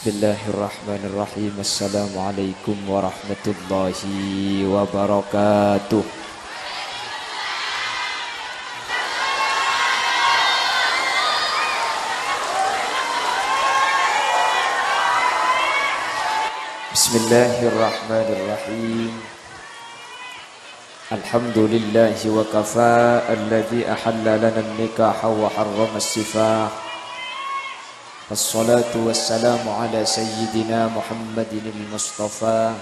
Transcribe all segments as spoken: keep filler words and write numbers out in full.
Bismillahirrahmanirrahim. Assalamualaikum warahmatullahi wabarakatuh. Bismillahirrahmanirrahim. Alhamdulillahi wa kafa, alladzi ahalla lana an-nikaha wa harrama as-sifah. Wassalatu wassalamu ala sayyidina Muhammadinil Mustafa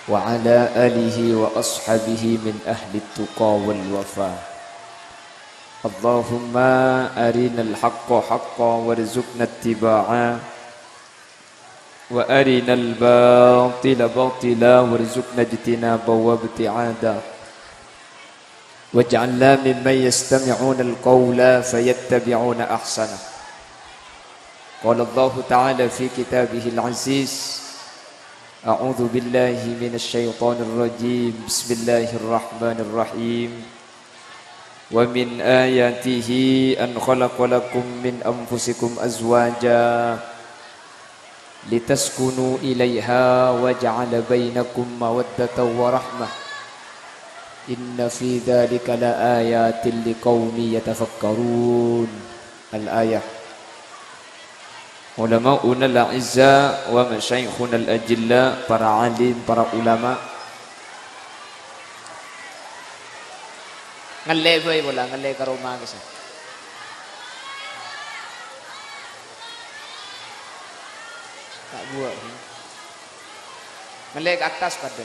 wa ala alihi wa ashabihi min ahli tuqa wal wafa. Allahumma arinal haqqa haqqa warzuqna ittiba'a, wa arinal batila batila warzuqna ijtinaba wa ibti'ada. Waj'alna mimman yastami'unal qawla fayattabi'una ahsana. Qala Allahu ta'ala fi kitabihil aziz, a'udzu billahi minasy syaithanir rajim. Bismillahirrahmanirrahim. Wa min ayatihi an khalaqa lakum min anfusikum azwaja litaskunu ilaiha wa ja'ala bainakum mawaddatan wa rahmah. Inna fi dzalika la ayatin liqaumi yatafakkarun. Al-ayah. Ulama'unal a'izza wa masyayikhunal ajilla, para alim, para ulama. Ngellè bhâi pola, ngellè ka roma kèsa. Ta' buwâ'. Ngellè ka attas padâ.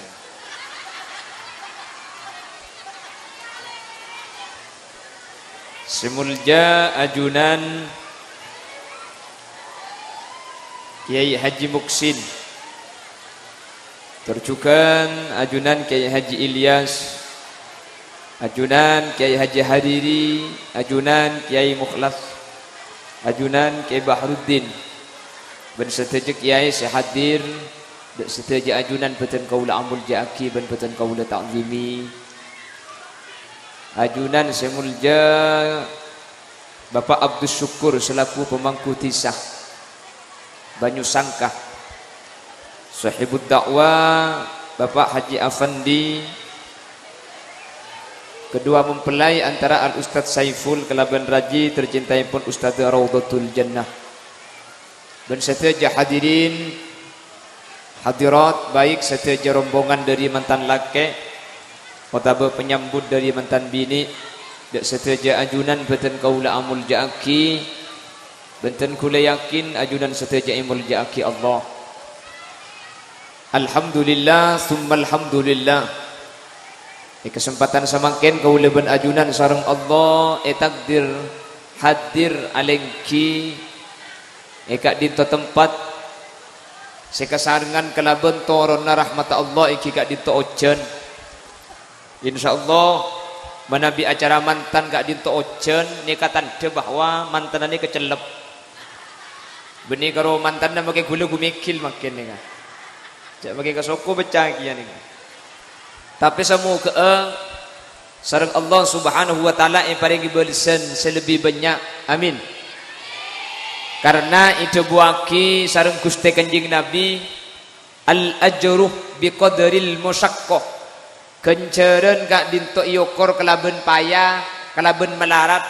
Sè molja ajunan Kyai Haji Muksin, tor jhughân ajunan Kyai Haji Ilyas, ajunan Kyai Haji Hariri, ajunan Kyai Mukhlas, ajunan Kyai Bahruddin, bân sadhâjâ kyai sè hadir, dâ' sadhâjâ ajunan bâdân kaulâ amolja'aghi bân bâdân kaulâ ta'zimi. Ajunan sè molja Bapak Abdus Syukur selaku pemangku dhisa Banyu Sangka, sahibud da'wah Bapak Haji Afandi, kedua mempelai antara Al Ustadz Saiful kalabân raji tercintaèpon Ustadzah Raudhatul Jannah. Bân sadhâjâ hadirin, hadirat, baik sadhâjâ rombongan dhâri mantan lakè' otabâ panyambut dhâri mantan binè', dâ' sadhâjâ ajunan bâdân kaulâ amolja'aghi, bân dhân kaulâ yakin ajunan sadhâjâ èmolja'aghi Allah. Alhamdulillah, tsumma alhamdulillah. È kasempadhân samangkèn kaulâ bân ajunan sareng Allah ètakdir hadir alèngghi è ka'dinto tempat sè kasarengngan kalabân toronna rahmatta Allah èngghi ka'dinto ojhân. Insyaallah, manabi acara mantan ka'dinto ojhân, nèka tandhâ bahwa mantanna nèka cellep. Bânnè karo mantanna makè ghulâ ghumèghil mangkèn nèka. Jhâ' makè ka soko beccagiyâ nèka. Tapè samoghâ'â sareng Allah Subhanahu wa Ta'ala èparèngè bâlessan sè lebbi bânnya'. Amin. Karna èdhâbuwâghi sareng Ghustè Kanjeng Nabi, "Al-ajru biqadril masyaqqah." Ghânjhârân ka'dinto èokor kalabân paya, kalabân malarat.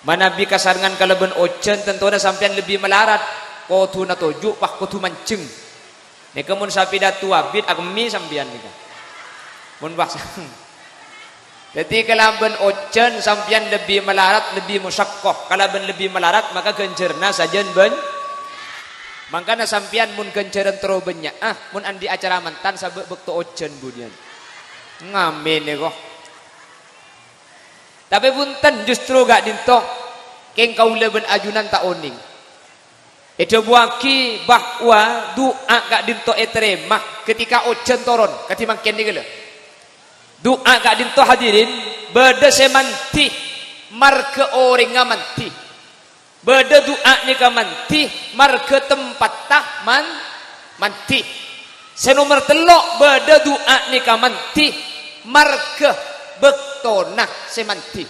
Manabi kasarengngan kalabân ojhân, tantona sampèyan lebbi malarat. Kodhuna toju', pas kodhu manjheng. Nèka mon sapèda towa abit, akemmè sampèyan nèka. Mon pas. Dhâddhi, kalabân ojhân sampèyan lebbi malarat, lebbi masyaqqah. Kalabân lebbi malarat, maka ghânjhârânna sajân bân-, mangkana sampèyan mon ghânjhârân terro bânnya'a, mon andi' acara mantan sabâ' bâkto ojhân budiyân. Ngamen nèko. Tapè bhunten, justru ka'dinto, kèng kaulâ bân ajunan ta' onèng. Èdhâbuwâghi bahwa du'a ka'dinto ètarèma ketika ojhân toron, kadhi mangkèn nèka lho. Du'a ka'dinto, hadirin, bâdâ sè mandhi marghâ orèngnga mandhi. Bâdâ du'a nèka mandhi marghâ tempatta man-, mandhi. Sè nomer tello', bâdâ du'a nèka mandhi marghâ bâktona sè mandhi.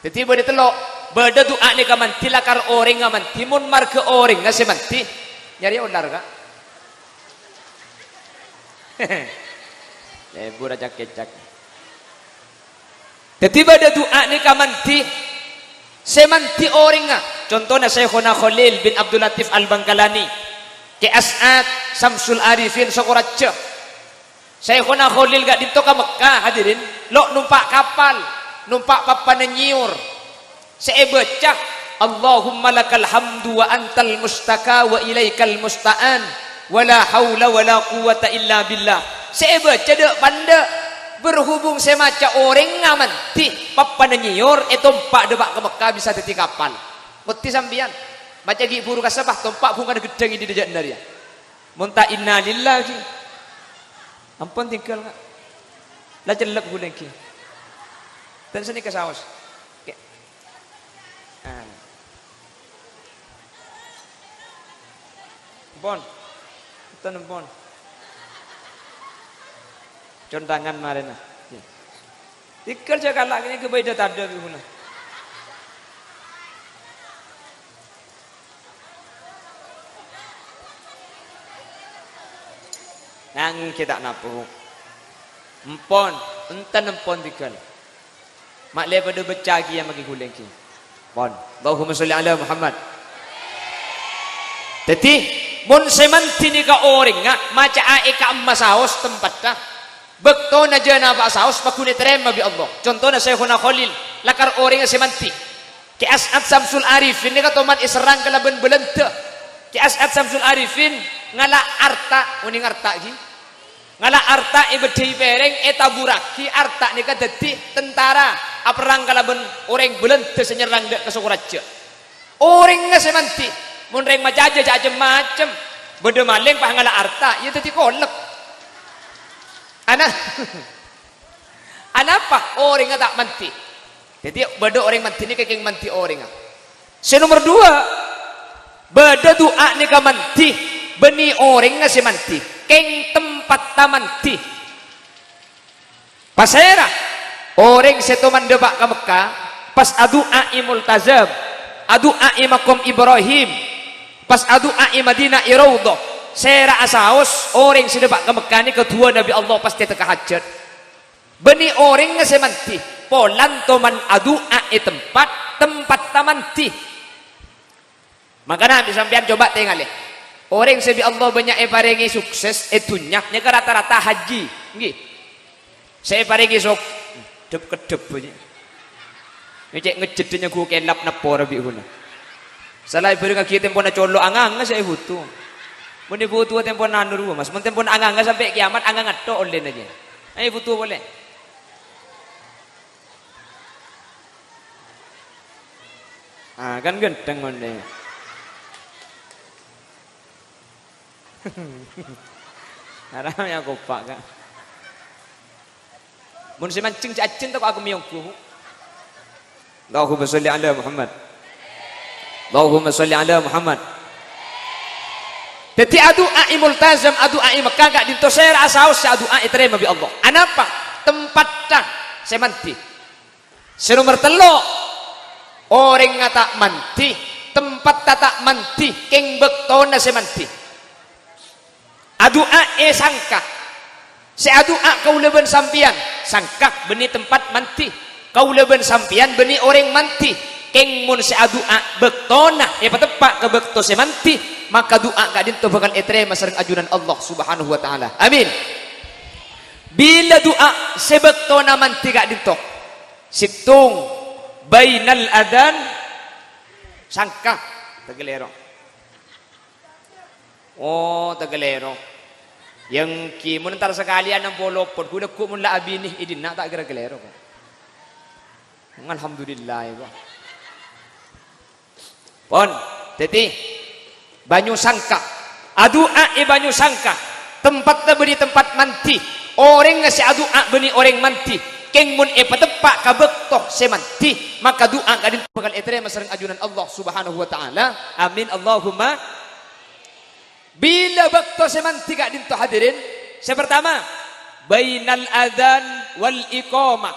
Dhâddhi bâdâ tello', bâdâ du'a nèka mandhi lakar orèngnga mandhi, mon marghâ orèngnga sè mandhi, Nyarè olar, Ka'. Lebur acak-kecak. Dhâddhi bâdâ du'a nèka mandhi, sè mandhi orèngnga. Contona Syaikhona Khalil bin Abdul Latif Al-Bangkalani, Kè As'ad Samsul Arifin Sokoraja. Syaikhona Khalil ka'dinto ka Mekkah, hadirin. Lo' nompa' kapal, nompa' pappana nyèyor. Sè èbâca, "Allahumma lakal hamdu wa antal mustaka wa ilaikal musta'an, wa la haula wa la quwwata illa billah." Sè èbâca dâ'-pandâ', berhubung sè maca orèngnga mandhi, pappana nyèyor, ètompa' dâpa' ka Mekkah bisa dhâddhi kapal. Ngoddi sampèyan, maca ghi' buru ka sapa, tompa' bhungkana ghâddhâng è dâjâna rèya. Mon ta' innalillahi. Ampon tinggal, Ka'. La cellep ghulâ èngghi. Ten sanèka saos. Kè-, ah. Ampon. Ten ampon. Contangan marèna. Tinggal jhâ' kala' kènè' ghâbây dâ-tadâ bi' ghulâ. Nangèng ghi' ta' napa, Bu. Empon, enten empon tigal. Ma' lè padâ bâca ghi' ya maghi ghulâ ghi. Pon. Allahumma sholli ala Muhammad. Dhâddhi, mon sè mandhi nèka orèngnga maca'a è ka'emma saos tempatta, bâktona jhâ' napa'a saos pagghun ètarèma bi' Allah. Contona Syaikhona Khalil, lakar orèngnga sè mandhi. Kè As'ad Samsul Arifin nèka toman èserrang kalabân Bâlândhâ. Kè As'ad Samsul Arifin ngala' arta', onèng arta' ghi? Ngala' arta' èbâddhâi pèrèng, ètaburraghi arta' nèka dhâddhi tentara aperrang kalabân orèng Bâlândhâ sè nyerrang dâ' ka Sokorajjhâ. Orèngnga sè mandhi, mon rèng macajâ jhâ' cem-macem, bâdâ malèng pas ngala' arta', iyâ dhâddhi kolep. Ana-, anapa orèngnga ta' mandhi? Dhâddhi, bâdâ orèng mandhi nèka kèng mandhi orèngnga. Sè nomer duwâ', bâdâ du'a nèka mandhi, bânnè orèngnga sè mandhi, kèng tempatta mandhi. Pasèra orèng sè toman dâpa' ka Mekkah, pas adu'aè Multazam, adu'aè Maqam Ibrahim, pas adu'aè Madinah è Raudhah, sèra'a saos orèng sè dâpa' ka Mekkah nèka du'â Nabi Allah pastè tekka hajhât. Bânnè orèngnga sè mandhi, polana toman adu'a è tempat, tempatta mandhi. Mangkana, bi' sampèyan coba tengalè. Orèng sè bi' Allah bânnya' èparèngè sukses è dhunnya, nèka rata-rata haji. Ngghi. Sè èparèngè sok-, dhep-keddhep bânnya'. Ngecek ngejedde nyanggu kelap neppor bi' ghuna. Sala èbhârengngaghi tempona colo' anganges sè èbuto. Mon èbuto tempona anu rowa, Mas. Mon tempona anganges sampè' kiamat, anganges tok ollèna jâ. Ayo èbuto polè. Ah, kan gendheng mon dè. Haram ya kopak, Kak. Mon sè manjeng jhâ' ajhâna tako' aku mèyongghu. Allahumma sholli ala Muhammad. Allahumma sholli ala Muhammad. Dhâddhi adu'a è Multazam, adu'a è Mekkah ka'dinto sèra'a saos sè adu'a ètarèma bi' Allah. Anapa? Tempatta sè mandhi. Sè nomer tello', orèngnga ta' mandhi, tempatta ta' mandhi, kèng bâktona sè mandhi. Adu'a èsangka. Sè adu'a kaulâ bân sampèyan, sangka bânnè tempat mandhi. Kaulâ bân sampèyan bânnè orèng mandhi. Kèng mon sè adu'a bâktona èpateppa' ka bâkto sè mandhi, maka du'a ka'dinto bhâkal ètarèma sareng ajunan Allah Subhanahu wa Ta'ala. Amin. Bilâ du'a sè bâktona mandhi ka'dinto, sèttong bainal adzan, sangka, taghâlèro. Oh, taghâlèro. Èngghi, mon entar sakalèyan ampon lopot, ghulâ ghu' mon la abinè è dinna' ta' kèra ghâlèro, kok. Alhamdulillah, ya, kok. Pon, dhâddhi, bânnya' sangka. Adu'a è bânnya' sangka. Tempatta bânnè tempat mandhi. Orèngnga sè adu'a bânnè orèng mandhi. Kèng mon èpateppa' ka bâkto sè mandhi, maka du'a ka'dinto bhâkal ètarèma sareng ajunan Allah Subhanahu wa Ta'ala. Amin, Allahumma. Bilâ bâkto sè mandhi ka'dinto, hadirin? Sè partama, bainal adzan wal iqamah.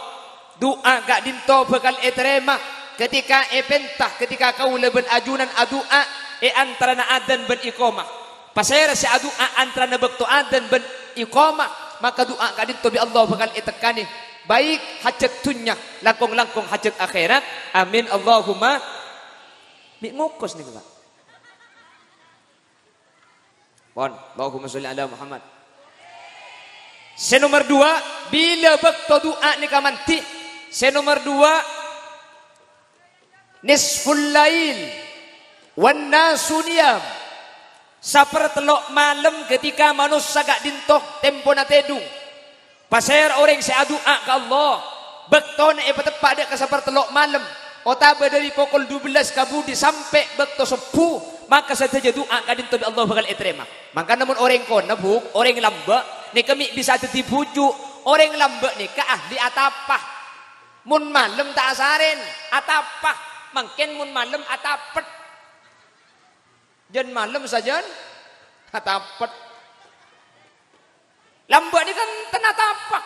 Du'a ka'dinto bhâkal ètarèma ketika èpènta, ketika kaulâ bân ajunan adu'a è antarana adzan bân iqamah. Pasèra sè adu'a antarana bâkto adzan bân iqamah, maka du'a ka'dinto bi' Allah bhâkal ètekkanè, baik hajat dhunnya, langkong-langkong hajat akhèrat. Amin, Allahumma. Mè' ngokos nèko, Pak. Pon, Allahumma sholli ala Muhammad. Sè nomer dua, bilâ bâkto du'a nèka mandhi. Sè nomer dua, nisful lail wan nasu niyam. Sapertello' malem ketika manossa ka'dinto tempona tèdung. Pasèra orèng sè adu'a ka Allah, bâktona èpateppa' dâ' ka sapertello' malem, otabâ dâri pokol dubellâs ka budi sampè' bâkto sobbhu, maka sadhâjâ du'a ka'dinto bi' Allah bhâkal ètarèma. Mangkana mon orèng kona, Bu', orèng lambâ', nèka mè' bisa dhâddhi bhuju'. Orèng lambâ' nèka ahli atapa. Mon malem ta' asarèn, atapa. Mangkèn mon malem atapet. Jân malem sajân atapet. Lambâ' nèka enten atapa.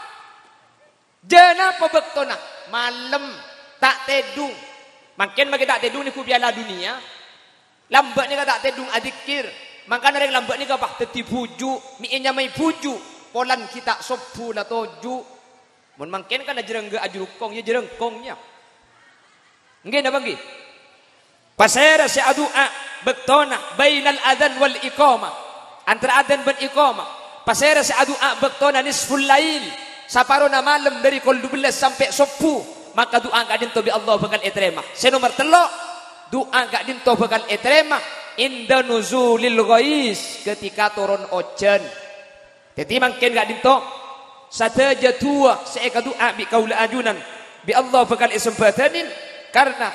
Jân apa bâktona? Malem, ta' tèdung. Mangkèn makè ta' tèdung nèko piala dunia. Lambâ' nèka ta' tèdung adzikkèr. Mangkana rèng lambâ' nèka, Pa', dhâddhi bhuju', mè' ènyamaè bhuju'. Polana ghi' ta' sobbhu la toju'. Mon mangkèn kan ajârângghâ ajurukong, ya jârângkong, ya. Èngghi napa èngghi? Pasèra sè adu'a bâktona bainal adzan wal iqamah, antara adzan bân iqamah. Pasèra sè adu'a bâktona nisful lail, saparona malem dâri kol dubellâs sampè' sobbhu, maka du'a ka'dinto bi' Allah bhâkal ètarèma. Sè nomer tello', du'a ka'dinto bhâkal ètarèma inda nuzulil ghais, ketika toron ojhân. Dhâddhi mangkèn ka'dinto, sadhâjâ du'a sè èkadu'a bi' kaulâ ajunan, bi' Allah bhâkal èsambhâdhânin, karna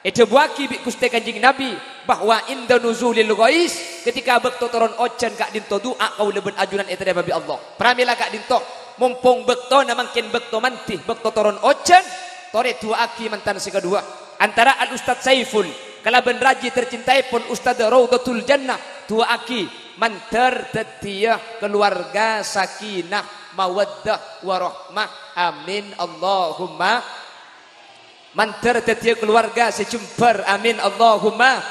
èdhâbuwâghi bi' Ghustè Kanjeng Nabi bahwa inda nuzulil ghais, ketika bâkto toron ojhân ka'dinto du'a kaulâ bân ajunan ètarèma bi' Allah. Pramèla ka'dinto, mompong bâktona mangkèn bâkto mandhi, bâkto toron ojhân, torè du'aaghi mantan sè kaduwâ. Antara Al Ustadz Saiful kalabân rajhi tercintaèpon Ustadz Raudhatul Jannah, du'aaghi mandhâr dhâddhiyâ kaluwarga sakinah, mawaddah, warahmah. Amin, Allahumma. Mandhâr dhâddhiyâ kaluwarga sè jembhâr. Amin, Allahumma.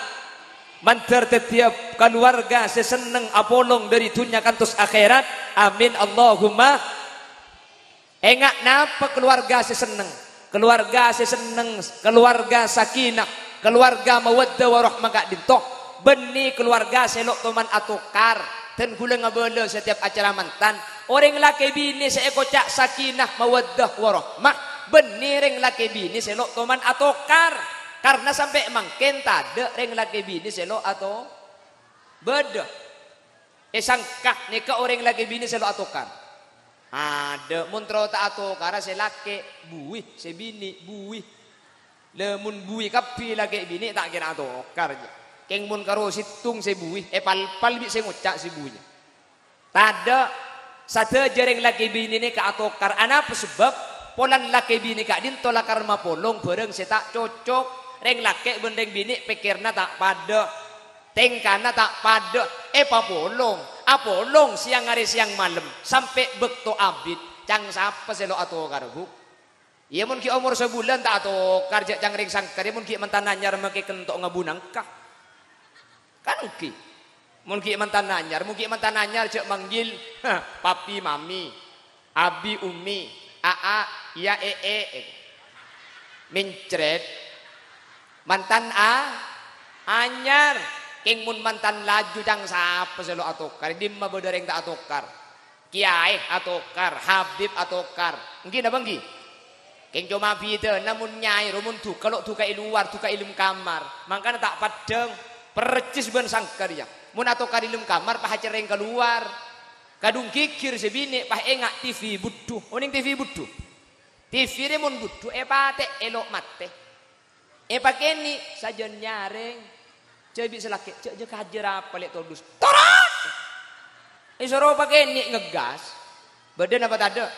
Mandhâr dhâddhiyâ kaluwarga sè senneng apolong dâri dhunnya kantos akhèrat. Amin, Allahumma. Enga' napa kaluwarga sè senneng? Kaluwarga sè senneng, kaluwarga sakinah, kaluwarga mawaddah warahmah ka'dinto. Bânnè kaluwarga sè lo' toman atokar. Dan ghulâ ngabâlâ setiap acara mantan. Orèng lakè binè sè èkoca' sakinah mawaddah warahmah. Bânnè rèng lakè binè sè lo' toman atokar. Karna sampè' mangkèn tadâ' rèng lakè binè sè lo' ato-, bâdâ. È sangka nèka orèng lakè binè sè lo' atokar. Adâ', mon terro ta' atokara sè lakè, buwi, sè binè, buwi. La, mon buwi kabbhi lakè binè ta' kèra atokar, jâ. Kèng mon karo sèttong sè buwi, èpalpal bi' sè ngoca' sè buwi. Tadâ', sadhâjâ rèng lakè binè nèka atokar. Anapa sebbhâb? Polana lakè binè ka'dinto lakar mapolong bhârâng sè ta' cocok. Rèng lakè' bân rèng binè' pèkkèranna ta' padâ. Tèngkana ta' padâ, èpapolong. Apolong sèyang arè sèyang malem, sampè' bâkto abit. Ca'na sapa sè lo' atokar, Bu? Iyâ, mon ghi' omor sabulân ta' atokar, jâ' ca'na rèng sangkar, iyâ, mon ghi' mantan anyar makè kento' ngabu nangka. Kan èngghi. Mon ghi' mantan anyar, mon ghi' mantan anyar jâ' manggil, papi, mami. Abi, ummi, aa, iyâ, ee. Mencret. Mantan a-, anyar. Kèng mon mantan laju, ca'na sapa sè lo' atokar? È dimma bâdâ rèng ta' atokar? Kèyaè atokar, habib atokar. Èngghi napa èngghi? Kèng coma bhidhâna mon nyaè ro, mon duka lo' duka è lowar, duka è lem kamar. Mangkana ta' peddhâng, percis bân sangkar, yâ. Mon atokar è lem kamar, pas acerrèng kalowar. Kadhung ghighir sè binè', pas enga' T V bhuddhu. Onèng T V bhuddhu? T V rè mon bhuddhu èpatè', èlo' matè. Èpakènè' sajân nyarèng. Jâ' bi' sè lakè', jâ', jâ' kajâr apa lè' todus. Torot! Èsoro pakènè' ngeggas. Bâdâ napa tadâ'?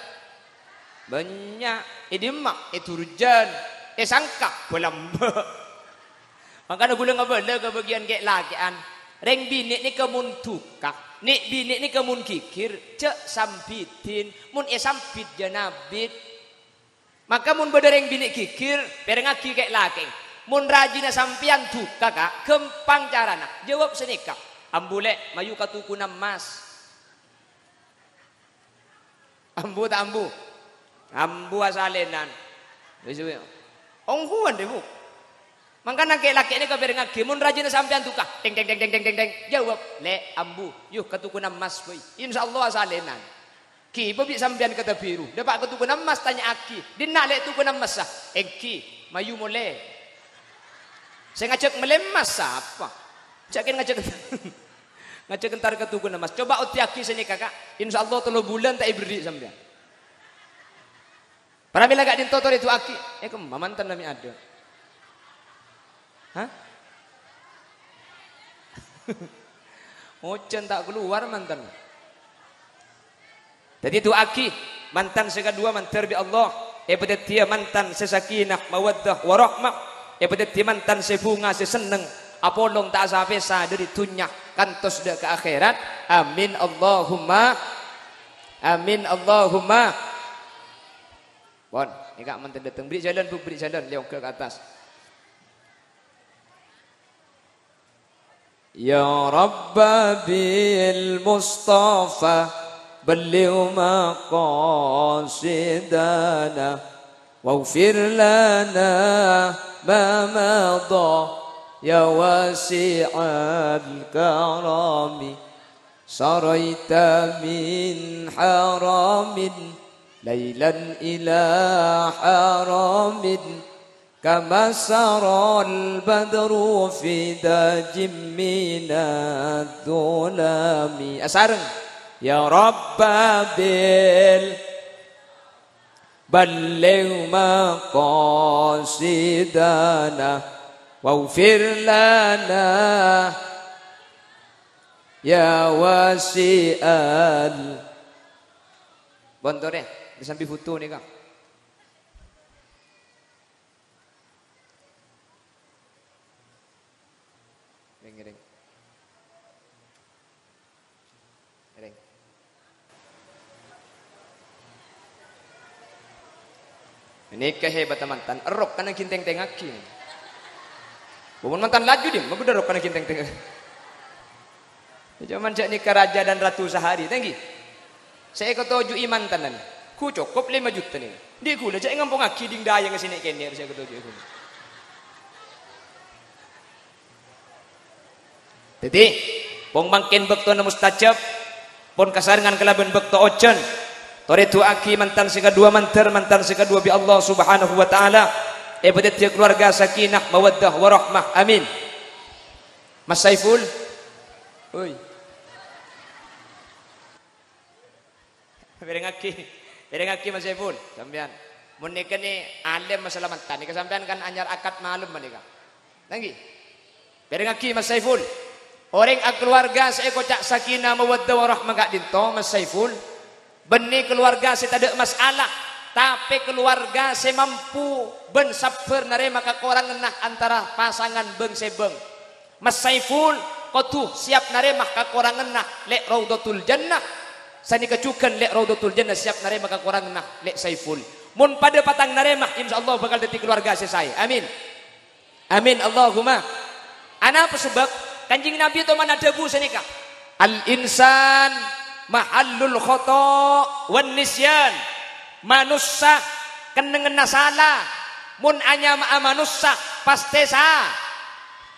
Bânnya'. È dimma? È Durjan. È sangka? Balamba. Mangkana ghulâ ngabâlâ ka bâgiyân kè'-lakè'an. Rèng binè' nèka mon duka, nè' binè' nèka mon ghighir, jâ' sambidhin. Mon èsambit jân abit. Maka mon bâdâ rèng binè' ghighir, pèrengngaghi kè'-lakè'an. Mon rajina sampèyan duka, Ka', ghâmpang carana. Jâwâb sanèka. Ambu, Lè', mayu ka tokona emmas. Ambu ta' ambu? Ambu asalènan. Wis, wis. Ongghuwân, dhi, Bu. Mangkana kè-, lakè' nèka bhârengngaghi, mon rajina sampèyan duka, teng, teng, teng, jawab, "Lè', ambu, yu ka tokona emmas, bhâi. Insyaallah asalènan." Ghibâ bi' sampèyan ka Tabiru, dâpa' ka tokona emmas, tanya'aghi, "Dinna', Lè', tokona emmassa?" "Èngghi, mayu molè." Sè ngajhâk mellè emmas sapa? Jhâ' kèng ngajhâk, ngajhâk entar ka tokona emmas. Coba oddhiyaghi sanèka, Ka'. Insyaallah tello bulân ta' èberri' sampèyan. Pramèla ka'dinto torè du'aaghi. Eh, kemma mantanna mè' adâ'. Hah? Ojhân ta' kalowar mantan. Dhâddhi du'aaghi mantan sè kaduwâ mandhâr bi' Allah, èpadhâddhiyâ mantan sè sakinah, mawaddah, warahmah, èpadhâddhiyâ mantan sè bhunga, sè senneng, apolong ta' sa-pèsa dhâri dhunnya kantos dâ' ka akhèrat. Amin, Allahumma amin, Allahumma. Pon, nèka mantan dâteng. Bri' jhâlân, Bu, bri' jhâlân, lèyongghâ ka attas. Ya Rabba bil Mustafa, balligh maqasidana, waghfir lana ma madha, ya wasi'al karami. Saraita min haramin, lailan ila haramin, kama saral badru fi dajin minadh dhulami. Asareng. Ya Rabba bil, balligh maqasidana, waghfir lana, ya wasi'al. Pon torè, disambi buto nèka. Rèng, rèng. Rèng. Nèka hebatta mantan, èrrok kana ghi' teng-tengngaghi. Mon mantan laju, dimma bâdâ èrrok kana ghi' teng-tengngaghi. Coma jhâ' nèka raja dan ratu sahari, ta' ènggi. Sè èkatoju'i mantanan, ghu cokop lèma juta nèka. Dhi' ghulâ jhâ' èngampongngaghi dhing dâjângnga sè nè'-kènè' sè èkatoju'i ghulâ. Dhâddhi, pon mangkèn bâktona mustajab, pon kasarengngan kalabân bâkto ojhân. Torè du'aaghi mantan sè kaduwâ mandhâr, mantan sè kaduwâ bi' Allah Subhanahu wa Ta'ala èpadhâddhiyâ kalowarga sakinah, mawaddah, warahmah. Amin. Mas Saiful. Oi. Pèrèngngaghi. Pèrèngngaghi, Mas Saiful. Sampèyan. Mon nèka nè alèm masalah mantan. Nèka sampèyan kan anyar akad malem panèka. Nanggi. Pèrèngngaghi, Mas Saiful. Orèng akalowarga sè èkoca' sakinah mawaddah warahmah ka'dinto, Mas Saiful. Bânnè kalowarga sè tadâ' masalah, tapè kalowarga sè mampu bân sabbhâr narèma kakoranganna antara pasangan bâng-sèbâng. Mas Saiful kodhu siyap narèma kakoranganna Lè' Raudhatul Jannah. Sanèka jhughân Lè' Raudhatul Jannah siyap narèma kakoranganna Lè' Saiful. Mon padâ patang narèma, insyaallah bhâkal dhâddhi kalowarga sè saè. Amin. Amin, Allahumma. Anapa sabâb? Kanjeng Nabi toman adhâbu sanèka, "Al-insan mahallul khata' wan nisyan." Manossa kennengnganna sala. Mon anyama'a manossa, pastè sa-,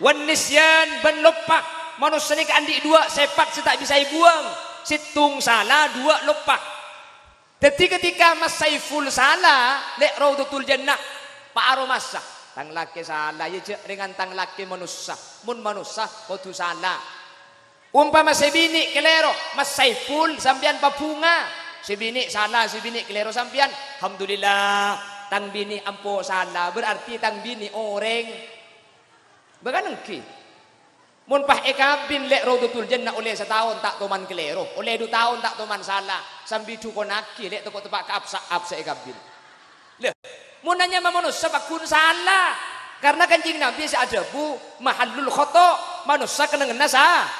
wan nisyan bân loppa. Manossa nèka andi' duwâ' sèpat sè ta' bisa èbuwâng. Sèttong sala, duwâ' loppa. Dhâddhi, ketika Mas Saiful sala, Lè' Raudhatul Jannah, pa' aromasa. Tang lakè sala, iyâ jhâ' rèngan tang lakè manossa. Mon manossa, kodhu sala. Ompama sè binè' kalèro, Mas Saiful sampèyan pabhunga. Sè binè' sala, sè binè' kalèro sampèyan. Alhamdulillah, tang binè' ampo sala, berarti tang binè' orèng. Bâkal ènggi. Mon pas èkabin Lè' Raudhatul Jannah ollè sataon ta' toman kalèro, ollè du taon ta' toman sala, sambi dhukonnaghi Lè' tako' teppa' ka apsa-, apsa èkabin. Lha, mon anyama manossa pagghun sala. Karna Kanjeng Nabi sè adhâbu, "Mahallul khata'," manossa kennengnganna sa-,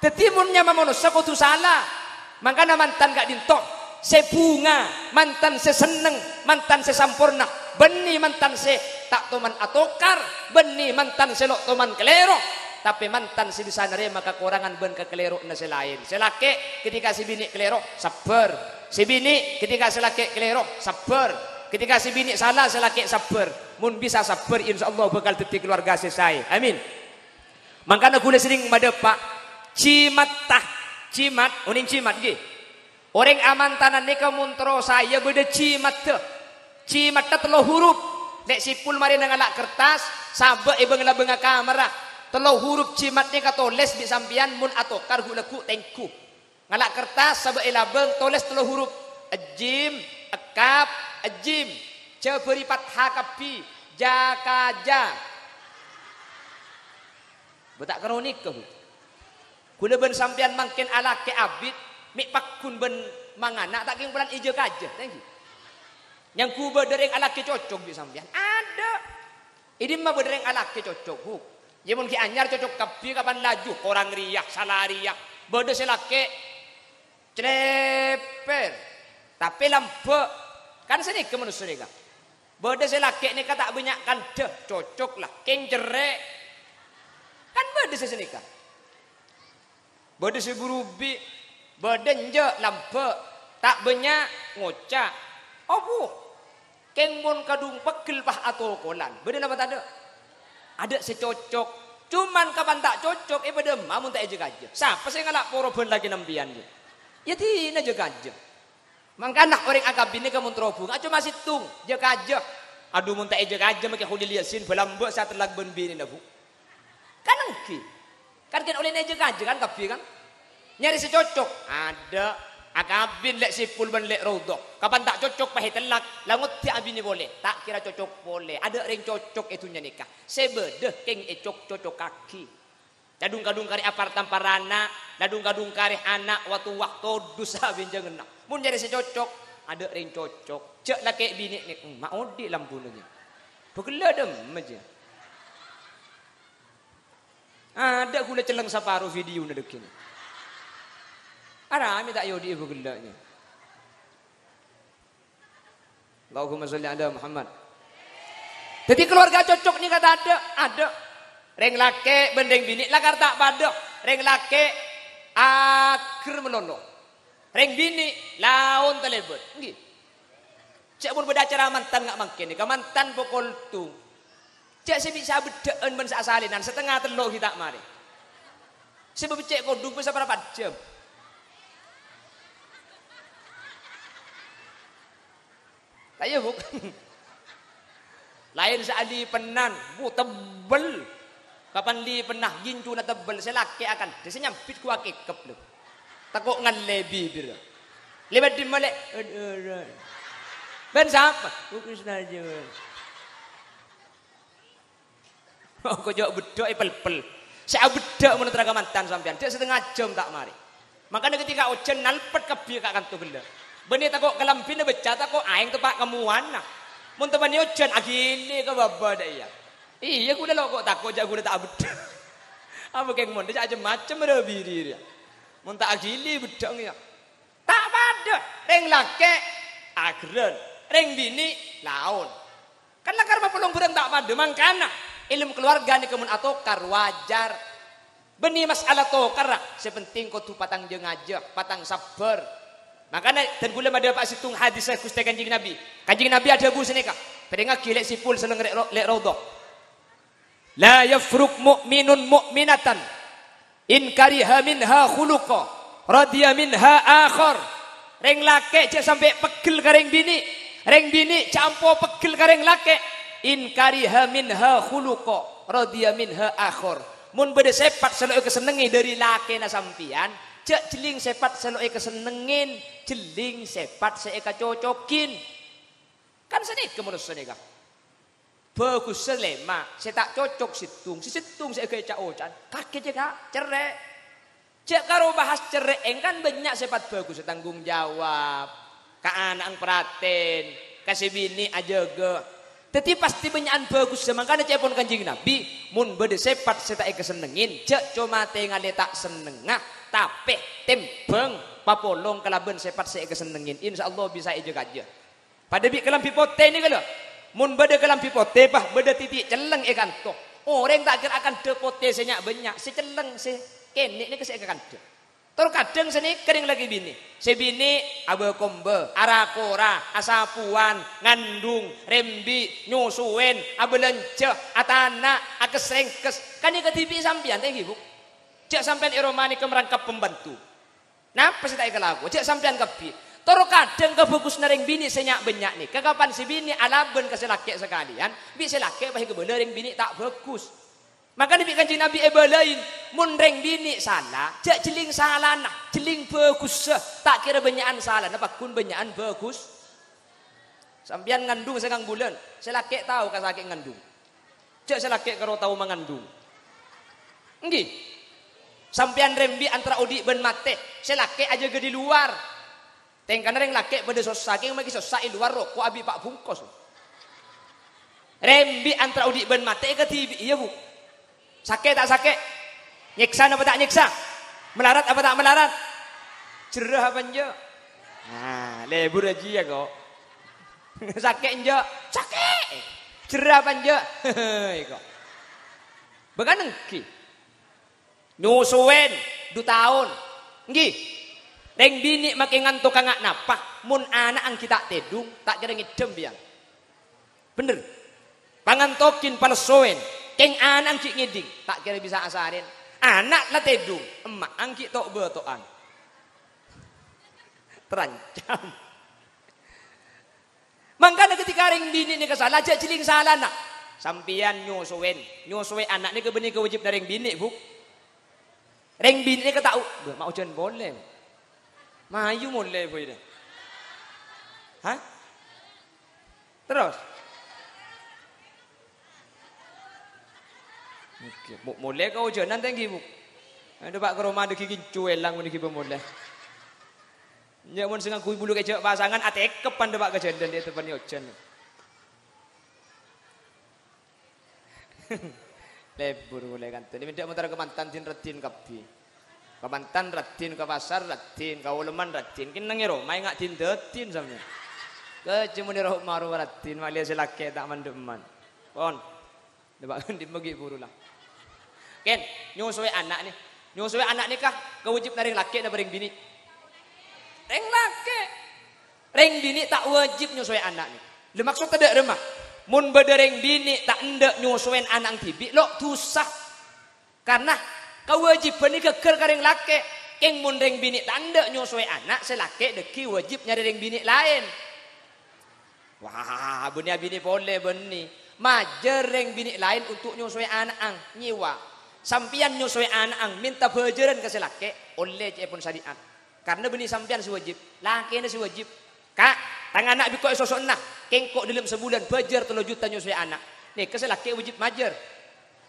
dhâddhi mon nyama manossa kodhu sala. Mangkana mantan ka'dinto, sè bhunga, mantan sè senneng, mantan sè samporna, bânnè mantan sè ta' toman atokar, bânnè mantan sè lo' toman kalèro. Tapè mantan sè bisa narèma kakorangan bân kakalèro'na sè laèn. Sè lakè' ketika sè binè' kalèro, sabbhâr. Sè binè' ketika sè lakè' kalèro, sabbhâr. Ketika sè binè' sala, sè lakè' sabbhâr. Mon bisa sabbhâr, insyaallah bhâkal dhâddhi kalowarga sè saè. Amin. Mangkana ghulâ serrèng madhâpa', jimatta, jimat, onèng jimat ghi. Orèng amantanan nèka mon terro saè bâdâ jimatta. Jimatta tello hurup. Lè' Sipul marèna ngala' kertas, sabâ' è bâng-labângnga kamarra. Tello hurup jimat nèka tolès bi' sampèyan, mon atokar ghu'-lagghu' tèngghu. Ngala' kertas, sabâ' è labâng, tolès tello hurup. Ejjim, ekkap, ejjim. Jâ bâri' fatha kabbhi. Jakaja. Bâ' ta' karo nèka, Bu. Ghulâ bân sampèyan mangkèn alakè abit, mè' pagghun bân mangana, ta' kèng polana èjâ-kajâ, thank you. Nyangghu bâdâ rèng alakè cocok bi' sampèyan? Adâ'. È dimma bâdâ rèng alakè cocok, Bu? Yâ, mon ghi' anyar cocok kabbhi, kapan laju, korang rèya, sala rèya. Bâdâ sè lakè', Clèpèr. Tapè lambâ'. Kan sanèka manossa nèka. Bâdâ sè lakè' nèka ta' bânnya' kandhâ, cocok la. Kèng cerrè'. Kan bâdâ sè sanèka. Bâdâ sè buru bi', bâdâ enjâ' lambâ'. Ta' bânnya' ngoca'. Obu. Kèng mon kadhung pegghel pas atokolan, bâdâ napa tadâ'? Adâ' sè cocok. Coma kapan ta' cocok, èpadâ emma mon ta' èjâ-kajâ. Sapa sè ngala' poro bân lakèna empèyan, yâ? Yâ dinah jâ-kajâ. Mangkana orèng akabin nèka mon terro bhunga, coma sèttong, jâ-kajâ. Adhu, mon ta' èjâ-kajâ makè Kholil Yasin, bâlâmbâ' sè atellak bân binèna, Bu. Kan ènggi. Kan kèng ollèna èjâ-kajâ kan kabbhi kan? Nyarè sè cocok. Adâ', akabin Lè' Sèpul bân Lè' Raudhah. Kapan ta' cocok pas ètellak, la ngoddhi abinè polè. Ta' kèra cocok polè. Adâ' rèng cocok è dhunnya nèka. Sè bâdâ kèng ècok-cocokaghi. Kadhung-kadhung karè apar-tamparanna, kadhung-kadhung karè ana' wa towa todus abincanganna. Mon nyarè sè cocok, adâ' rèng cocok. Jâ' lakè' binè' nè, emma' odi' lambuna jâ. Bhâghellâ' dâmma jâ. Adâ' ghulâ cellèng saparo videona dhâgghina. Aramè ta' èodi'i bhâghellâ' jâ. Allahumma sholli ala Muhammad. Dhâddhi, kalowarga cocok nèka tadâ', adâ'. Rèng lakè' bân rèng binè' lakar ta' padâ. Rèng lakè' ager malolo. Rèng binè' laon talèbât. Ènggi. Cè' mon bâdâ acara mantan nga' mangkèn nèka, mantan pokol tung. Jâ' sè bisa abeddhâ'ân bân sè asalènan, satengnga tello' ghi' ta' marè. Sè bâbâccè' kodhung pon saparapat jam. Ayo, Bu. Laèn sè alipennan, Bu, tebbel. Kapan lipenna, gincuna tebbel, sè lakè' akandhâ, sè nyambit ghu akèkep, lho. Tako' ngallè bibir. Lèbât dimma, Lè'? Bân sapa? Bu Krisna jâ, bân. Kok jâ' beddhâ' èpèlpèl. Sè abeddhâ' mon terro ka mantan sampèyan, jâ' satengnga jam ta' marè. Mangkana ketika ojhân nalpet kabbhi ka kanto ghellâ'. Bânnè tako' kalambhina beccè', tako' aèng teppa' ka mowana. Mon teppanè ojhân, aghili ka bâbâ dâ' iyâ. Iyâ, ghulâ lo' ko' tako' jâ' ghulâ ta' abeddhâ'. Apa kèng mon, jâ' cem-macem rè biri rèya. Mon ta' aghili beddhâ' ngèya. Ta' padâ. Rèng lakè' agerrân, rèng binè' laon. Kan lakar mapolong bhârâng ta' padâ, mangkana è lem kalowarga nèka mon atokar, wajar. Bânnè mas'ala tokarra, sè penting kodhu patang jâ-ngajâ, patang sabbhâr. Mangkana dân ghulâ madhâpa'a sèttong hadis Ghustè Kanjeng Nabi. Kanjeng Nabi adhâbu sanèka, pèrèngngaghi Lè' Sèpul sareng Lè' Ro-, Lè' Raudhah. "La yafruq mu'minun mu'minatan in kariha minha khuluqa, radiya minha akhar." Rèng lakè' jâ' sampè' pegghel ka rèng binè', rèng binè' jâ' ampo pegghel ka rèng lakè'. "In kariha minha khuluqa, radiya minha akhar." Mon bâdâ sèpat sè lo' èkasennengngè dâri lakèna sampèyan, jâ' jhelling sèpat sè lo' èkasennengngè, jhelling sèpat sè èkacocokin. Kan sanèka manossa nèka. Bhâghussa lèma', sè ta' cocok sèttong, sè sèttong sè èghâbây ca'-oca'an, kakè jâ' ka cerrè'. Jâ' karo bahas cerrè', èngkan bânnya' sèpat bhâghussa, tanggung jawab, ka ana'na parhatèn, ka sè binè' ajâgâ. Dhâddhi pastè bânnya'an bhâghussa, mangkana ca'èpon Kanjeng Nabi, "Mon bâdâ sèpat sè ta' èkasennengngè, jâ' coma tèngalè ta' sennengnga, tapè tèmbhâng papolong kalabân sèpat sè èkasennengngè, insyaallah bisa èjâ-kajâ." Padâ bi' kalambhi potè nèka, lho. Mon bâdâ kalambhi potè, pas bâdâ titi' cellèng è kanto. Orèng ta' kèra akandhâ potè sè nya'-bânnya', sè cellèng, sè kènè' nèka sè èkakandhâ. Tor kadhâng sanèka rèng lakè binè'. Sè binè' abâ-kombâ, ara-kora, asapowan, ngandung, rembi', nyosowèn, abâlânjhâ, atana', akès-rèngkès. Kan èkadhibi' sampèyan, ta' ènggi, Bu'? Jhâ' sampèyan è roma nèka marangkap pembantu. Napa sè ta' èkalakowa? Jhâ' sampèyan kabbhi. Tor kadhâng kabhâghusânna rèng binè' sè nya'-bânnya' nèka, kapan sè binè' alabân ka sè lakè' sakalèyan, bi' sè lakè' pas èkabâlâ rèng binè' ta' bhâghus. Mangkana bi' Kanjeng Nabi èbâlâi, mon rèng binè' sala, jhâ' jhelling salana, jhelling bhâghussa, ta' kèra bânnya'an salana, pagghun bânnya'an bhâghus. Sampèyan ngandung sangang bulân, sè lakè' tao kasakè'an ngandung. Jhâ' sè lakè' karo tao mangandung. Ènggi. Sampèyan rembi' antara odi' bân matè, sè lakè' ajâgâ di luar. Tèngkana rèng lakè' padâ sossa, kèng maghi sossa è luar roko' abi' pa' bungkos. Rembi' antara odi' bân matè èkadhibi', iyâ, Bu'? Sakè' ta' sakè'? Nyèksa napa ta' nyèksa? Malarat apa ta' malarat? Jerrâ apa enjâ'? Nah, lebur ajiyâ kok. Sakè' enjâ'? Sakè'. Jerrâ apa enjâ'? Kok. Bâkana ènggi. Nyosowèn, du taon. Ènggi. Rèng binè' makè ngantoka nga' napa, mon ana'na ènggi ta' tèdung, ta' kèra ngèddhâm biyân. Bhender. Pangantoghin palessowèn, kèng ana'na ènggi ngèdhing, ta' kèra bisa asarèn. Ana' la tèdung, emma'a ènggi to'-bâto'an. Terancam. Mangkana ketika rèng binè' nèka sala, jhâ' jhelling salana. Sampèyan nyosowèn, nyosowè ana' nèka bânnè kawâjibhânna rèng binè', Bu'. Rèng binè' nèka ta' u-, bâ, ma' ojhân polè. Mayu molè, Bu', ini. Hah? Terros? Oke, mo-, molè ka ojhânan ta' ènggi, Bu'. Adâ, Pa', ka roma dâggi' gincu èlang mon ènggi bâ molè. Nya mon sè ngangghuy bulu kèjhâ' pasangan, atèkep pandâ, Pa', ka jhâlân, dâ' teppanè ojhân. Lebur polè kantona. Mènta' motor ka mantan din-raddin kabbhi. Ka mantan raddin, ka pasar raddin, ka olèman raddin. Kennengnga è roma enga' din-daddin sampèyan. Kèjhâ' mon è roma rowa raddin, malè sè lakè' ta' mandhâmman. Pon. Coba kan dimma ghi' buru la. Kèng, nyosowè ana' nè. Nyosowè ana' nèka kawâjibhânna rèng lakè' napa rèng binè'? Rèng lakè'. Rèng binè' ta' wâjib nyosowè ana' nè. Lha, maksodda dâ' remma? Mon bâdâ rèng binè' ta' endâ' nyosowèn ana'na dhibi', lo' dusa. Karna kawâjibhânna ghâggâr ka rèng lakè'. Kèng mon rèng binè' ta' endâ' nyosowè ana', sè lakè' dâggi' wâjib nyarè rèng binè' laèn. Wah, bânnè abinè polè, bânnè. Majâr rèng binè' laèn onto' nyosowè ana'na, nyèwa. Sampèyan nyosowè ana'na, mènta bhâjârân ka sè lakè', ollè cè'èpon sarè'at. Karna bânnè sampèyan sè wâjib, lakèna sè wâjib. "Ka', tang ana' bi' engko' èsoso'ana, kèng engko' dâlem sabulân bhâjâr tello juta nyosowè ana'." Nèka sè lakè' wâjib majâr.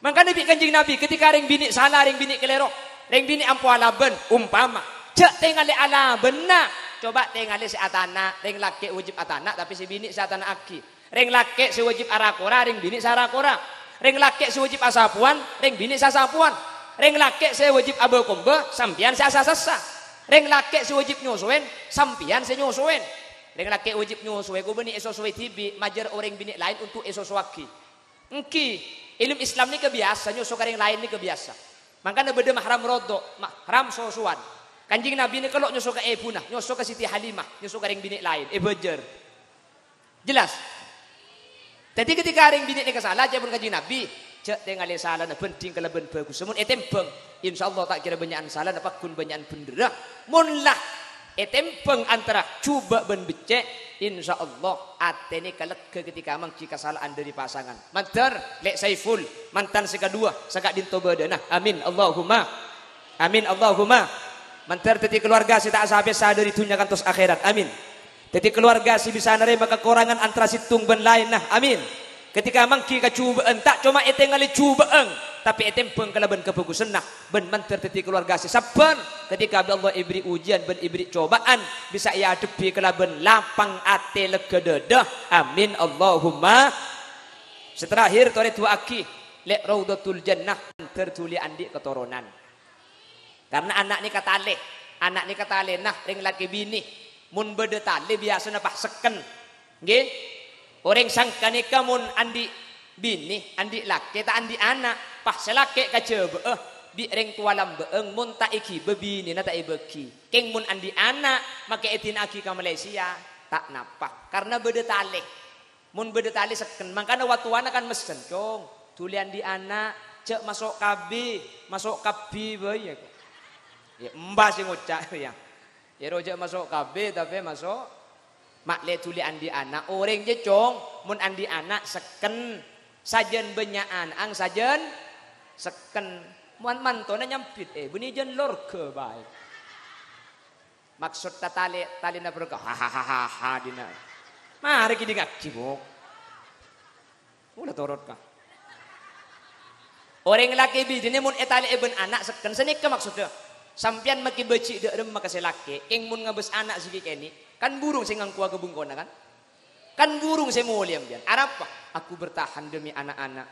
Mangkana bi' Kanjeng Nabi, ketika rèng binè' sala, rèng binè' kalèro, rèng binè' ampo alabân, umpama, jhâ' tèngalè alabânna, coba tèngalè sè atana', rèng lakè' wâjib atana', tapè sè binè' sè atana'aghi. Rèng lakè' sè wâjib ara-kora, rèng binè' sè ara-kora. Rèng lakè' sè wâjib asapowan, rèng binè' sè asapowan. Rèng lakè' sè wâjib abâ-kombâ, sampèyan sè asa-sassa. Rèng lakè' sè wâjib nyosowèn, sampèyan sè nyosowèn. Rèng lakè' wâjib nyosowè, kobâna èsosowè dhibi', majâr orèng binè' laèn onto' èsosowaghi. Ènggi, è dâlem Islam nèka biyasa, nyoso ka rèng laèn nèka biyasa. Mangkana bâdâ mahram rodho', mahram sosowan. Kanjeng Nabi nèka lo' nyoso ka èbhuna, nyoso ka Siti Halimah, nyoso ka rèng binè' laèn, èbhâjâr. Jelas? Dhâddhi, ketika rèng binè' nèka sala, ca'èpon Kanjeng Nabi, "Jhâ' tèngalè salana, bhândhing kalabân bhâghussa." Mon ètèmbhâng, insyaallah ta' kèra bânnya'an salana, pagghun bânnya'an bhendherra. Mon la ètèmbhâng antara jhubâ' bân beccè', insyaallah atèna kalègghâ ketika mangghi kasala'an dhâri pasangan. Mandhâr, Lè' Saiful, mantan sè kaduwâ, saka'dinto bâdâna. Amin, Allahumma. Amin, Allahumma. Mandhâr dhâddhi kalowarga sè ta' sa-pèsa dhâri dhunnya kantos akhèrat. Amin. Dhâddhi kalowarga sè bisa narèma kakorangan antara sèttong bân laènna. Amin. Ketika mangghi kajhubâ'ân, ta' coma ètèngalè jhubâ'ân, tapè ètèmbhâng kalabân kabhâghusânna. Bân mandhâr dhâddhi kalowarga sè sabbhâr ketika bi' Allah èbherri' ujiyân bân èbherri' cobâ'ân, bisa èadhebbhi kalabân lapang atè, lègghâ dhâdhâ. Amin, Allahumma. Sè terakhir, torè du'aaghi, Lè' Raudhatul Jannah, mandhâr dhuli andi' katoronan. Karna ana' nèka talè. Ana' nèka talèna rèng lakè binè. Mon bâdâ talè, biyasana pasekken. Ngghi? Orèng sangka nèka mon andi' Binè andi' lakè ta' andi' ana', pas sè lakè kajhâbâ'â bi' rèng towa lambâ'âng mon ta' èghibâ binèna ta' èbâghi. Kèng mon andi' ana', makè èdina'aghi ka Malaysia, ta' napa, karna bâdâ talè. Mon bâdâ talè sekken, mangkana wa-, towana kan messen, "Cong, dhuli andi' ana', jhâ' maso' K B, maso' K B bhâi, ya." Ya, emba sè ngoca' rèya. Ya, ro jhâ' maso' K B, tapè maso' ma'lè dhuli andi' ana'. Orèng jâ, Cong, mon andi' ana' sekken. Sajân bânnya' ana'na sajân sekken. Man-, mantona nyambit, "Eh, bânnè jân lorga bhâi." Maksod ta-, talè-, talèna bhârâkah. "Hahaha," dina. Marè kèdingngaghi, Bu. Kaulâ torot, ka. Orèng lakè binè mon ètalè'è bân ana' sekken, sanèka maksoddhâ. Sampèyan makè bâji' dâ' remma ka sè lakè, kèng mon ngabâs ana' sè ghi' kènè', kan burung sè ngangkowa ka bengkona, kan? Kan burung sè molè, sampèyan. Arapa? Aku bertahan demi anak-anak.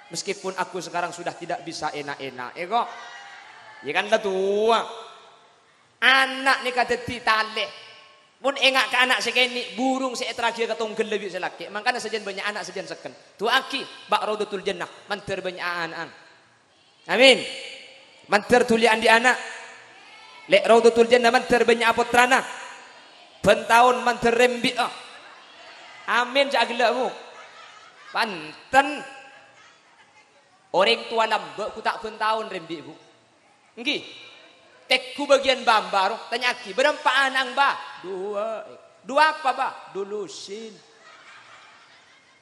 Meskipun aku sekarang sudah tidak bisa enak-enak, ya, kok? Ya, kan la towa. Ana' nèka dhâddhi talè. Mon enga' ka ana' sè kènè', burung sè èterraghi ka tonggella bi' sè lakè'. Mangkana sajân bânnya' ana' sajân sekken. Du'aaghi, bâ' Raudhatul Jannah, mandhâr bânnya' ana'na. Amin. Mandhâr dhuli andi' ana'. Lè' Raudhatul Jannah mandhâr bânnya' pottrana. Bân taon mandhâr rembi'â. Amin, jhâ' ghellâ', Bu. Panten. Orèng towa lambâ' ghu ta' bân taon rembi', Bu. Ènggi. Tèngghu bâgiyân bâ'-embâ' ro, tanya'aghi, "Bârâmpa ana'na, Mbah?" "Duwâ'." "Duwâ' apa, Mbah?" "Dulusin."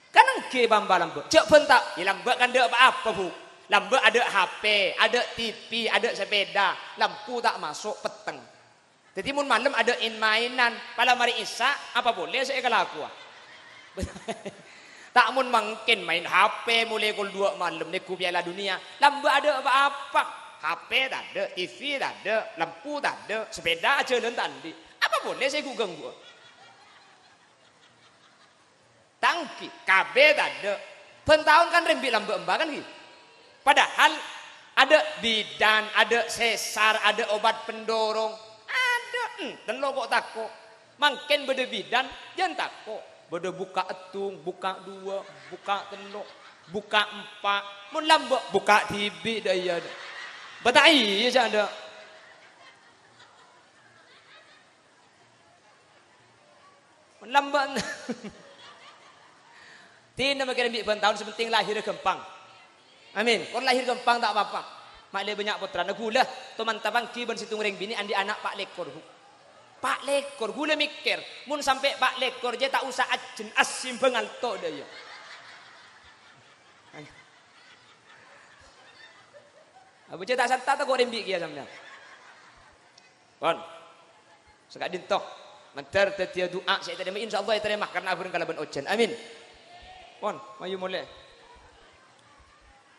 Kan ènggi bâ'-embâ' lambâ'. Jhâ' bân ta-, ya, lambâ' kan tadâ' pa-apa, Bu. Lambâ' tadâ' H P, tadâ' T V, tadâ' sepeda, lampu ta' maso', petteng. Dhâddhi, mon malem tadâ' in-mainan, pala marè Isya', apa polè sè èkalakowa? Ta' mon mangkèn maèn H P molaè kol duwâ' malem, nèngghu Piala Dunia. Lambâ' tadâ' pa-apa. H P tadâ', T V tadâ', lampu tadâ', sepeda ajhâlân ta' andi'. Apa polè sè èghu-ghângguwâ? Ta' ènggi, K B tadâ'. Bân taon kan rembi' lambâ' embâ kan, ghi? Padahal tadâ' bidan, tadâ' sesar, tadâ' obat pendorong. Tadâ', enten lo' ko'-tako'. Mangkèn bâdâ bidan, jhân tako'. Bâdâ bukka' èttung, bukka' duwâ', bukka' tello', bukka' empa'. Mon lambâ', bukka' dhibi' dâ' iyâ, dâ'. Bâ ta' iyâ, jhâ' dâ'. Lambâ'. Dinah makè rembi' bân taon, sè pentèng lahèrra ghâmpang. Amin. Kor lahèr ghâmpang ta' pa-apa. Ma'lè bânnya' pottrana. Ghulâ, to mantap ènggi bân sèttong rèng binè' andi' ana' pa' lèkor, Bu. Pa' lèkor. Ghulâ mèkkèr, mon sampè' pa' lèkor jâ ta' osa ajân, asimbhâng alto dâ' iyâ. Apa jâ ta' santa tako' rembi' kèya sampèyan. Pon. Saka'dinto. Mandhâr dhâddhiyâ du'a sè ètarèma, insyaallah ètarèma karna abhâreng kalabân ojhân. Amin. Pon, mayu molè.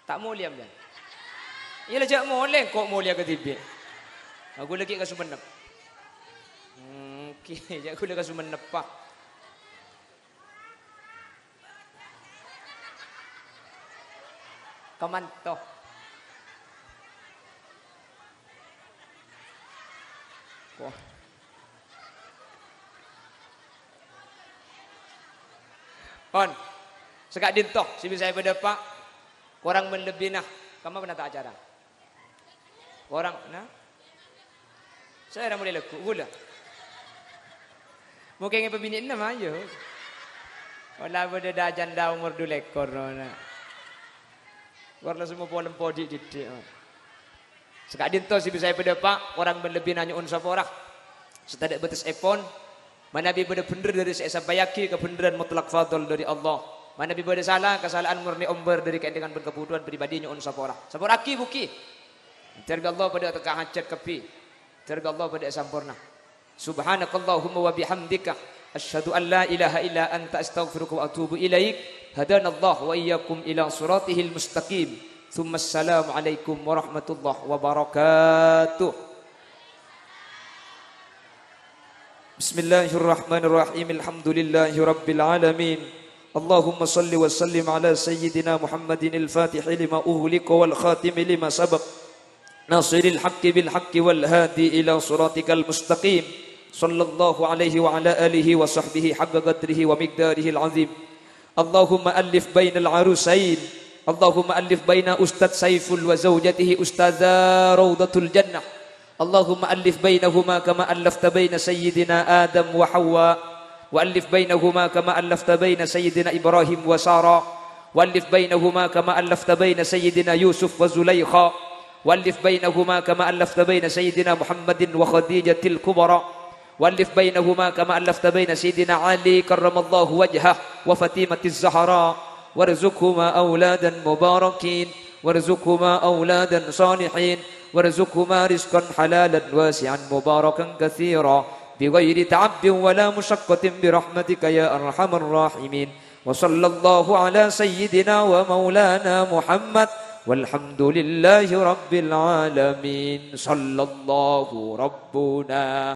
Ta' molè, sampèyan? Iyâ la, jhâ' molè, engko' molèya kadhibi'. Aku lagi ka Sumenep. Hmm, oke, jhâ' aku lagi ka Sumenep, Pak. Kamanto. Wah. Pon. Saka'dinto, sè bisa èpadâpa'. Korang bân lebbina. Kamma penata acara? Korang, na? Sè ra molè lagghu', ghulâ. Mokèngè pabinè'na, mayu. Ola bâdâ dâ-, janda omor du lèkor, no, na. Kor la semmo polem podi' diddhi', no. Saka'dinto sè bisa èpadâpa', korang bân lebbina nyo'on sapora. Sè tadâ' bâtessèpon, manabi bâdâ bhendher dâri sè èsampayaghi, kabhendherran mutlak fadl dâri Allah. Manabi bâdâ sala, kasala'an murni ombâr dâri kaèndengan bân kabudhuwân pribadi nyo'on sapora. Sapora'aghi, Bu Ki. Mandhâr bi' Allah padâ atekka' hajhât kabbhi. Mandhâr bi' Allah padâ asamporna. Subhanakallahumma wa bihamdika. Asyhadu an la ilaha illa anta astaghfiruka wa atubu ilaik. Hadanallahu wa iyyakum ila siratihil mustaqim. Tsumma assalamu alaikum warahmatullahi wabarakatuh. Bismillahirrahmanirrahim. Alhamdulillahi rabbil alamin. Allahumma salli wa sallim ala sayyidina Muhammadin al-fatihi lima ughliqa wal khatimi lima sabaq. Nasiril haqqi bil haqqi wal hadi ila siratikal mustaqim. Sallallahu alaihi wa ala alihi wa sahbihi haqqa qadrihi wa miqdarihil azim. اللهم ألف بين العروسين. اللهم ألف بين أستاذ سيفل وزوجته أستاذة روضة الجنة. اللهم ألف بينهما كما ألفت بين سيدنا آدم وحواء، وألف بينهما كما ألفت بين سيدنا إبراهيم وسارة، وألف بينهما كما ألفت بين سيدنا يوسف وزليخا، وألف بينهما كما ألفت بين سيدنا محمد وخديجة الكبرى، وألف بينهما كما ألفت بين سيدنا علي كرم الله وجهه وفاطمة الزهراء، وارزقهما أولادا مباركين، وارزقهما أولادا صالحين، وارزقهما رزقا حلالا واسعا مباركا كثيرا، بغير تعب ولا مشقة، برحمتك يا أرحم الراحمين. وصلى الله على سيدنا ومولانا محمد، والحمد لله رب العالمين. صلى الله ربنا